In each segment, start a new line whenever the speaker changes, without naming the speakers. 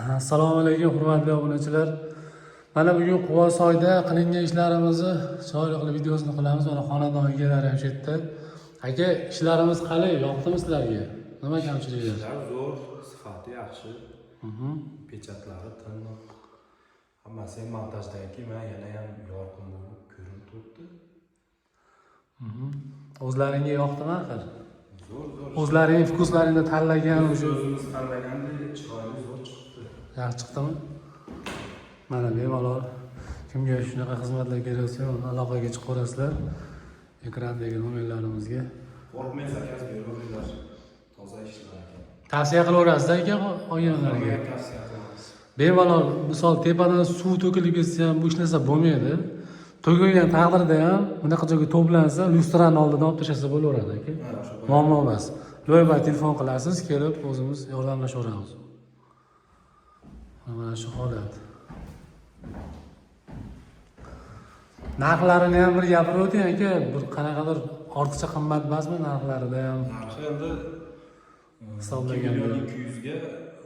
Assalomu alaykum, hurmatli obunachilar. Mana bugun Quvasoyda qilingan ishlarimizni chiroyli qilib videosini qilamiz. Mana xonadon egalari ham shu yerda. Aka, ishlarimiz qalay? Yoqdimi sizlarga? Nima kamchiliklar?
Ishlar zo'r, sifati yaxshi. Pechatlari tiniq. Hammasi ham montajdan keyin mana yana ham yorqin bo'lib ko'rinib turibdi.
O'zlaringga yoqdimi axir?
Zo'r, zo'r.
O'zlaring вкус laringda tanlagan o'sha
O'zimiz tanlagandek chiroyli, zo'r chiqdi.
Yaxshi chiqdimi? Mana bemalol kimga shunaqa xizmatlar kerak bo'lsa, aloqaga chiqaverasizlar ekrandagi nomerlarimizga.
Qo'rqmay заказ beraveringlar. Toza ishlar ekan.
Tavsiya qilaverasiz aka olganlarga.
Tavsiya qilamiz.
Bemalol, misol, tepadan suv to'kilib ketsa ham bu hech narsa bo'lmaydi. To'kilgan taqdirda ham bunaqa joyga to'plansa, lyustrani oldidan olib tashlasa bo'laveradi aka.
Ha, o'sha boya-
Muammo emas. Lo'y telefon qilasiz, kelib o'zimiz yordamlashaveramiz. Mana shu holat. Narxlarini ham bir gapirib o'ting aka, bir qanaqadir ortiqcha qimmat emasmi narxlarida ham?
Narxi endi
Hisoblaganda.
2 million 200 ga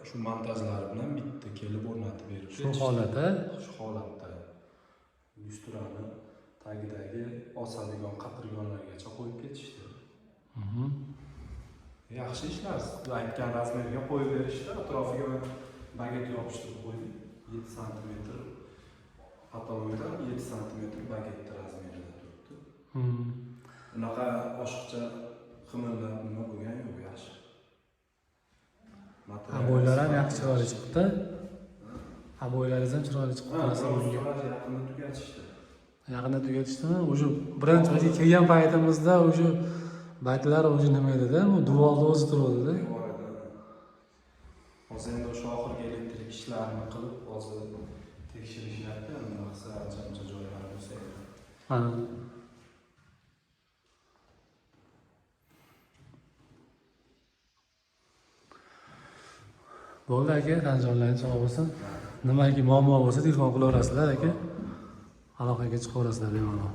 shu montajlari bilan bitta kelib o'rnatib beribdi.
Shu holat, a?
Shu holatda lyustrani tagidagi osadigan qatirgonlargacha qo'yib ketishdi. Yaxshi ishlar. Siz aytgan размер ga qo'yib berishdi. Atrofiga baget yopishtirib qo'ydik. 7 santimetr потолок dan 7 santimetr bagetni размер ida turibdi. Unaqa oshiqcha qimillab nima bo'lgani yo'q, yaxshi. Material
Обой lar ham yaxshi,
sifati
chiroyli chiqdi. Обой laringiz ham chiroyli chiqdi.
Ha,
Qarasam unga.
yaqinda tugatishdi.
Yaqinda tugatishdimi? Уже birinchi bizga kelgan paytimizda уже baytlar уже nima edi-da, bu devorda o'zi turuvdi-da.
Devorida. Hozir endi o'sha oxirgi elektrik ishlarini qilib, hozir tekshirishyapti. Nima qilsa, ancha-muncha joylari bo'lsa endi.
Ha. Bo'ldi aka, tanjonlaring sog' bo'lsin. Nimaki muammo bo'lsa telefon qilaverasizlar aka. Aloqaga chiqaverasizlar bemalol.